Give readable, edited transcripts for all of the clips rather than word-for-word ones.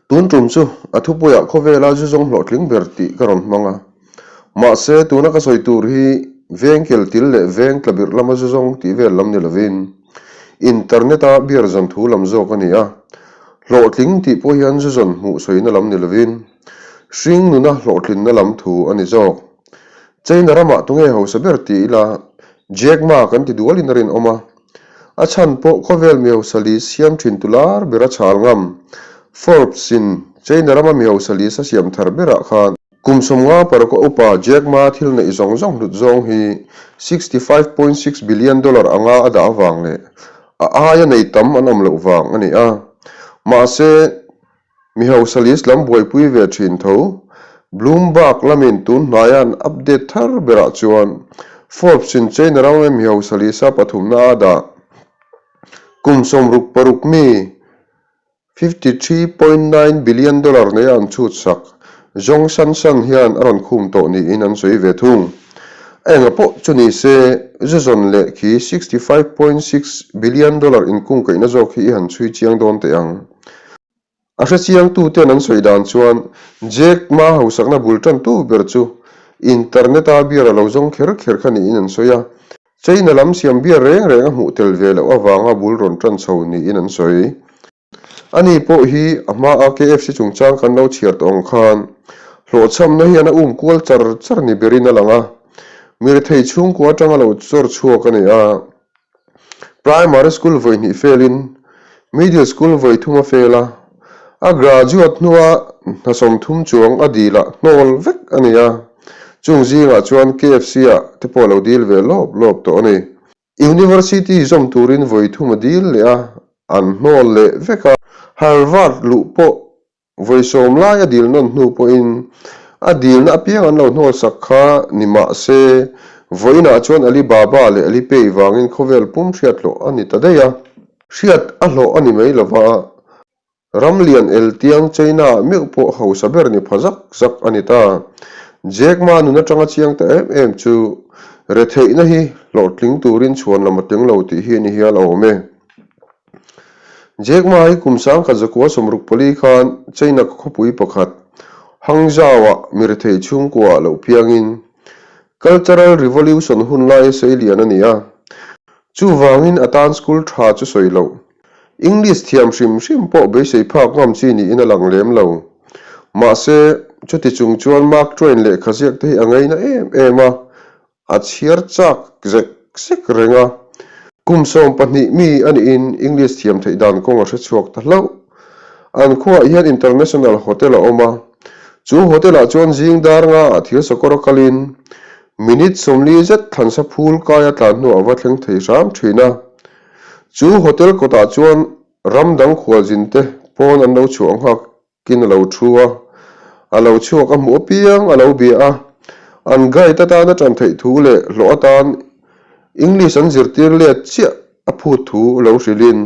Tun tum chu a thupuiah khawvela zu zawng hlawhtling ber tih ka rawn hmang a. Mahse, tuna ka sawi tur hi veng keltil leh veng tlabirh lama zu zawng tih vel lam ni lovin internet-a beer zawn thu lam zawk a ni a. Hlawhtling tih pawh hian zu zawn hmuh sawina lam ni lovin hring nuna hlawhtlinna lam thu a ni zawk. China ramah tunge hausa ber ti ila Jack Ma kan ti dualin a rinawm a. A chhan pawh khawvel mihausa siam thin tu lar ber a chhal ngam. Forbes in China rama mihausa list a siam thar berah khan kum 50 paruk a upa Jack Ma thil neih zawng zawng hlut zawng hi $65.6 billion dollar anga a dah avang leh a aia nei tam an awm loh vang a ni a. Mahse, Mi hausa list lam buaipui ve thin tho. Bloomberg lamin tun hnaia an update thar berah chuan Forbes in China rame mi hausa list-a pathumna a dah. Kum 66 mi $53.9 billion neia an chhut sak Zhong Shanshan hian a rawn khum tawh niin an sawi ve thung. A enga pawh chu ni se, zu zawn leh khi $65.6 billion inkungkaihna zawk hi i han chhui chiang dawn teh ang. A hrechiangtuten an sawi dan chuan Jack Ma hausakna bul tantu ber chu internet-a beer a lo zawng kher kher kha niin an sawi a. China lam siam beer reng reng a hmuh tel ve loh avanga bul rawn tan chho niin an sawi. Ani pawh hi a hmaa KFC chungchang kan lo chhiar tawh ang khan hlawhchhamna hian a um kual char char ni berin a lang a, mirethei chhungkua atanga lo chawr chhuak a ni a. Primary school vawi hnih felin Middle school vawi thum a fel a, a graduate hnua hna 30 chuang a dil ah hnawl vek a ni a, chung zingah chuan KFC ah te pawh a lo dil ve lawp lawp tawh a ni. University zawm turin vawi thum a dil leh a, an hnawl leh vek a. Harvard luh pawh Vawi sawm lai a dil nawn hnu pawhin a dilna apiang an lo hnawl sak kha ni mah se, vawiinah chuan Alibaba leh Alipay vangin khawvel pum hriat hlawh a ni ta daih a. Hriat a hlawh a ni mai lova, ram lian eltiang China-ah meuh pawh hausa ber ni pha zak zak a ni ta. Jack Ma nun atanga chiang ta em em chu retheihna hi hlawhtling turin chhuan lam a tling lo tih hi a ni hial a awm e. Jack Ma hi kum 1964 khan China khawpui pakhat Hangzhou-ah mi rethei chhungkua lo piangin Cultural Revolution hun laia sei lian a ni a. Chuvangin a tan school tha chu sawi loh. English thiam hrim hrim pawh beisei phak ngam chi niin a lang lem lo. Mahse, chuti chung chuan Mark Twain lehkha ziak te hi a ngaina em em a, A chhiar chak zek zek reng a. Kum 12 mi a niin English thiam theih dan kawng a hre chhuak ta hlauh. An khuaah hian International Hotel a awm a. Chu hotel-ah chuan zing dar nga ah thil sakawr a kalin minute 40 zet thlansa phul kai a tlan hnuah a va thleng thei hram thin a. Chu hotel kawtah chuan ram dang khualzin te pawn an lo chhuah nghak Kin a lo thu a, a lo chhuak a hmuh apiang a lo bia a, an guide atana tan theih thu leh hlawh atan English an zirtir let chiah a phut thu lo hrilhin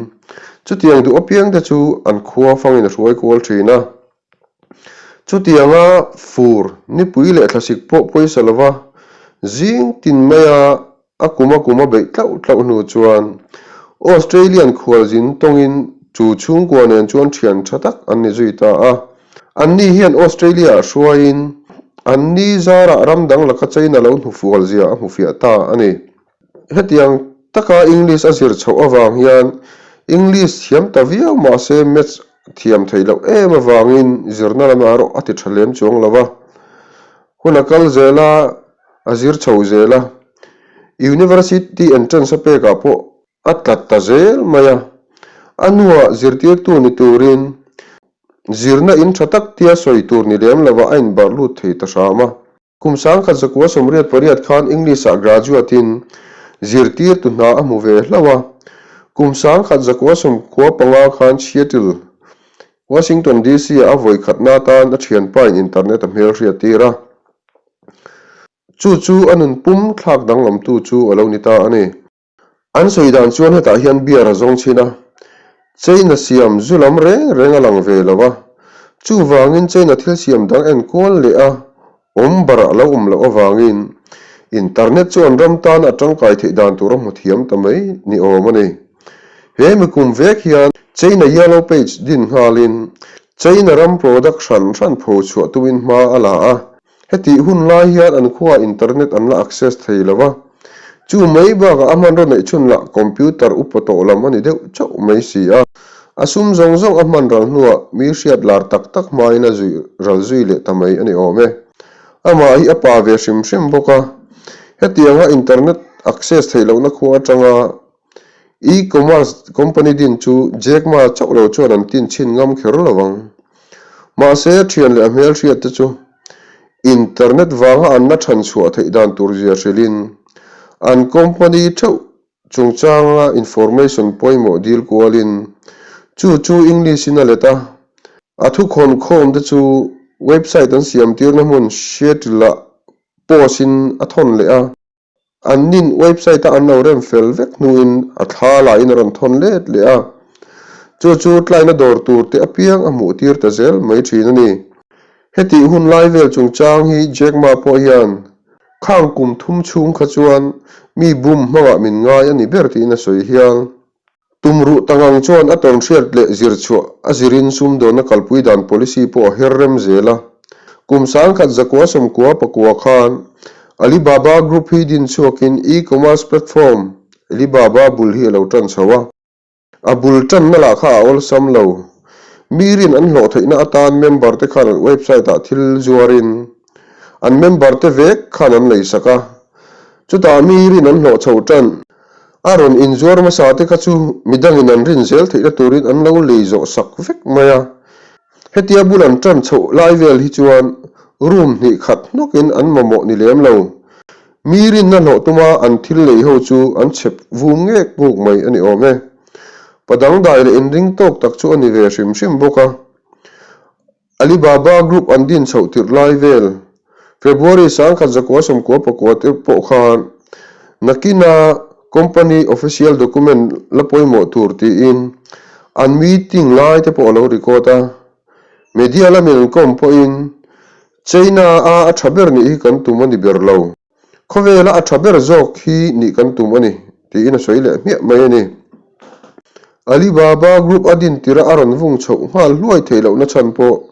chutiang duh apiang te chu an khua fangin a hruai kual thin a. Chutianga fur nipui leh thlasik pawh pawisa lova zing tin maia A kum a kum a beih tlauh tlauh hnu chuan Australian khualzin tawngin chu chhungkua nen chuan thian tha tak an ni zui ta a. Anni hian Australia-ah hruaiin anni zarah ram dang laka China lo hnufual zia a hmufiah ta a ni. Hetiang taka English a zir chhoh avang hian English thiam ta viau mahse Maths thiam theih loh em avangin zirna lamah erawh a ti tha lem chuang lo va. Hun a kal zel a, a zir chho zel a, University entrance a pekah pawh a tlat ta zel mai a. A hnuah zirtirtu ni turin zirna in tha tak tia sawi tur ni lem lovah a inbarh lut thei ta hram a. Kum 1988 khan English-ah graduate-in zirtirtu hna a hmu ve hlauh a. Kum 1995 khan Seattle, Washington DC-ah a vawi khatna atan a thianpain internet a hmelhriat tir a. Chu chu a nun pum thlak danglamtu chu a lo ni ta a ni. An sawi dan chuan hetah hian beer a zawng chhin a, China siam zu lam reng reng a lang ve lo a, chuvangin China thil siam dang enkual leh a awm barah a lo awm loh avangin internet chu an ram tan a tangkai theih dan tur a hmu thiam ta mai ni awm a ni. He mi kum vek hian China Yellow Page din nghalin. China ram product hran hran pho chhuah tumin hma a la a, hetih hun lai hian an khuaah internet an la access thei lo va, chu mai bakah a hmanraw neih chhun lah computer upa tawh lam a ni deuh chauh mai si a. A sum zawng zawng a hman ral hnuah mi hriat lar tak tak hmain a zui ral zui leh ta mai a ni awm e. Amah hi a pa ve hrim hrim bawk a, hetianga internet access theih lohna khua atanga E-commerce company din chu Jack Ma chauh lo chuan an tin chhin ngam kher lo ang. Mahse, a thian leh a hmelhriat te chu internet vanga an la than chhuah theih dan tur zia hrilhin an company theuh chungchanga information pawimawh dil kualin chu chu English in a let a, a thukhawn khawm te chu website an siam tirna hmun Seattle ah post in a thawn leh a. An nin website a an lo rem fel vek hnuin a thla lahin a rawn thawn let leh a, chu chu tlaina dawr tur te apiang a hmuh tir ta zel mai thin a ni. Hetih hun lai vel chungchang hi Jack Ma pawh hian khang kum thum chhung kha chuan mi bum hmangah min ngai a ni ber tiin a sawi hial. Tumruh tangang chuan a tawnhriat leh zirchhuah a zirin sumdawnna kalpui dan policy pawh a her rem zel a. Kum 10,000 zakua 90 pakua khan Alibaba Group hi din chhuakin e-commerce platform Alibaba bul hi a lo tan chho a. A bul tanna lah kha a awlsam lo. Mi rin an hlawh theihna atan member te khan an website ah thil zuarin an member te vek khan an leisak a. Chutah mi rin an hlawh chho tan. A rawn inzuar hmasa te kha chu midangin an rin zel theihna turin an lo lei zawh sak vek mai a. Hetia bul an tan chhoh lai vel hi chuan room hnih khat hnawkin an mamawh ni lem lo. Mi rinna hlawh tuma an thil lei ho chu an chhep vum ngek nguk mai a ni awm e. Pa dangdai leh inring tawk tak chu a ni ve hrim hrim bawk a. Alibaba Group an din chhoh tirh lai vel, February 10,000 90 pakua te pawh khan nakina company official document la pawimawh tur tiin an meeting lai te pawh a lo record a. Media lamin an kawm pawhin China-a a tha ber nih hi kan tum a ni ber lo. Khawvela a tha ber zawk hi nih kan tum a ni, tiin a sawi leh hmiah mai a ni. Alibaba Group a din tirh a rawn vung chhoh nghal hluai theih lohna chhan pawh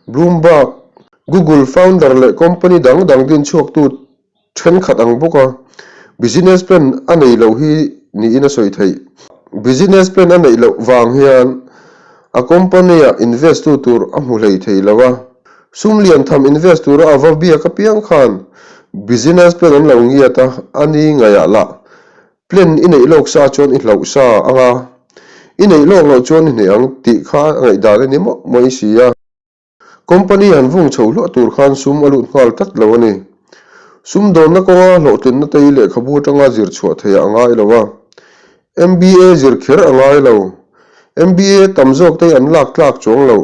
Bloomberg, Google founder leh company dang dang din chhuaktu thenkhat ang bawk a business plan a nei loh hi niin a sawi theih. Business plan a neih loh vang hian a company-ah invest tu tur a hmu hlei thei lo a. Sum lian tham invest tura a va biak apiang khan business plan an lo ngiat a, a ni ngaihah lah plan i neih lawk sa chuan i hlauh sa ang a, i neih lawk loh chuan i hneh ang tih kha a ngaihdan a ni mawh mai si a. Company han vung chho hluah tur khan sum a lut nghal tlat lo a ni. Sum dawnna kawnga hlawhtlinna te hi lehkhabu atanga zir chhuah theih a ngai lo a, MBA zir kher a ngai lo. MBA tam zawk te hi an lak tlak chuang lo.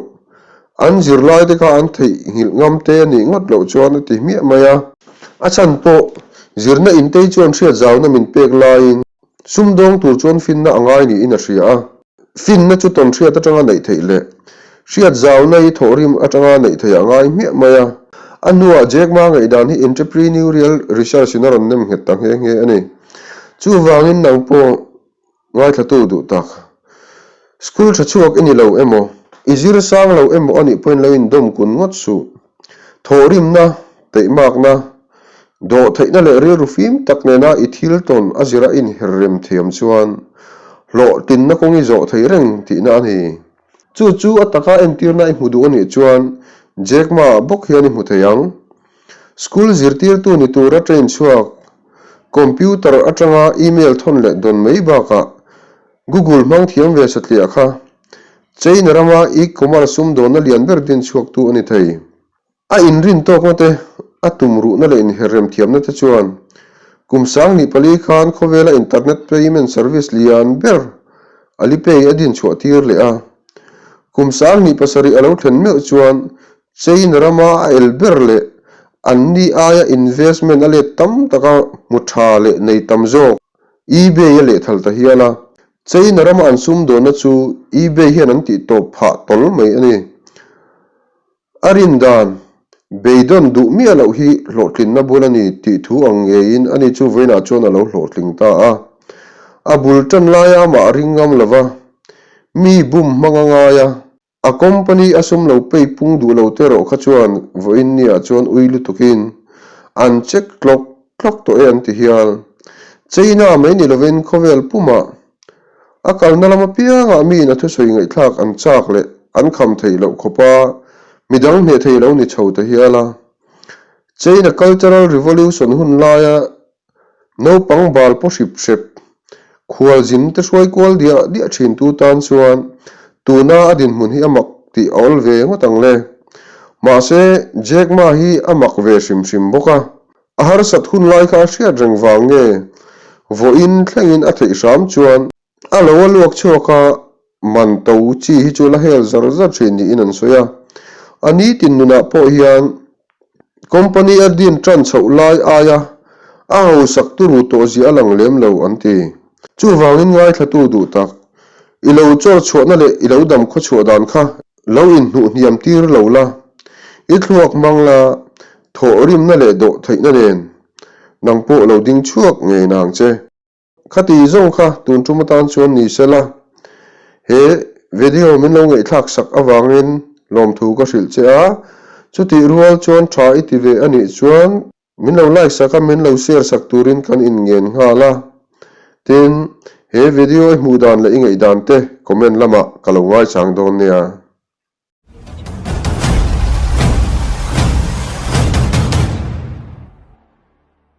An zirlai te kha an theihnghilh ngam te a nih ngawt loh chuan a ti hmiah mai a. A chhan pawh, zirna intei chuan hriat zauna min pek laiin sumdawng tur chuan finna a ngai niin a hria a. Finna chu tawn hriat atanga neih theih leh hriat zauna i thawhrim atanga neih theih a ngai hmiah mai a. A hnuah Jack Ma ngaihdan hi entrepreneurial research in a rawn nem nghet ta nghe nghe a ni. Chuvangin nang pawh ngaithlatu duh tak. School tha chhuak i ni lo emaw, i zir sang lo emaw a nih pawhin lo indawm kun ngawt suh. Thawhrimna, teihmakna, dawhtheihna leh rilru fim tak nena i thil tawn a zira inher rem thiam chuan hlawhtlinna kawng i zawh thei reng tihna a ni. Chu chu a taka entirna i hmu duh a nih chuan Jack Ma bawk hian i hmu thei ang. School zirtirtu ni tura train chhuak, computer atanga email thawn leh dawn mai bakah Google hmang thiam ve satliah kha China rama e-commerce sumdawnna lian ber din chhuaktu a ni thei. A inrin tawkna te, a tum ruhna leh inherrem thiamna te chuan kum 24 khan khawvela internet payment service lian ber Alipay a din chhuah tir leh a. Kum 27 a lo thlen meuh chuan China rama a el ber leh anni aia investment a let tam taka hmu tha leh nei tam zawk eBay a lehthal ta hial a. China rama an sumdawnna chu eBay hian an tih tawp phah tawl mai a ni. A rin dan, beidawn duh miah loh hi hlawhtlinna bul a ni tih thu ang ngeiin ani chu vawiinah chuan a lo hlawhtling ta a. A bul tan laia amah ring ngam lova, mi bum hmang a ngai a. A company a sum lo pei pung duh lo te erawh kha chuan vawiin niah chuan ui lutukin an check tlawk tlawk tawh e an ti hial. China mai ni lovin khawvel pumah a kalna lam apiangah miin a thusawi ngaihthlak an chak leh an kham theih loh khawpa midang hneh thei lo ni chho ta hial a. China Cultural Revolution hun laia Naupang bal pawh hrip hrep, khualzin te hruai kual diah diah thin tu tan chuan tuna a dinhmun hi a mak tih a awl ve ngawt ang le. Mahse, Jack Ma hi a mak ve hrim hrim bawk a. A harsat hun lai kha a hriat reng vang nge vawiin thlengin a theih hram chuan A lo a luak chhuak a, man to chi hi chu la hel zar zar thin niin an sawi a. A nitin nunah pawh hian company a din tan chhoh lai aia a hausak turu tawh zia a lang lem lo an ti. Chuvangin ngaithlatu duh tak, i lo chawr chhuahna leh i lo dam khaw chhuah dan kha lo inhnuh hniam tir lo la, i thluak hmang la, thawhrimna leh dawh theihna nen nang pawh lo ding chhuak ngei nang che. Khati zawng kha tun tum atan chuan ni se la, he video min lo ngaihthlak sak avangin lawmthu ka hrilh che a, chutih rual chuan tha i ti ve a nih chuan min lo like sak a, min lo share sak turin kan inngen nghal a. Tin, he video i hmuh dan leh i ngaihdan te comment lamah ka lo ngaichang dawn nia.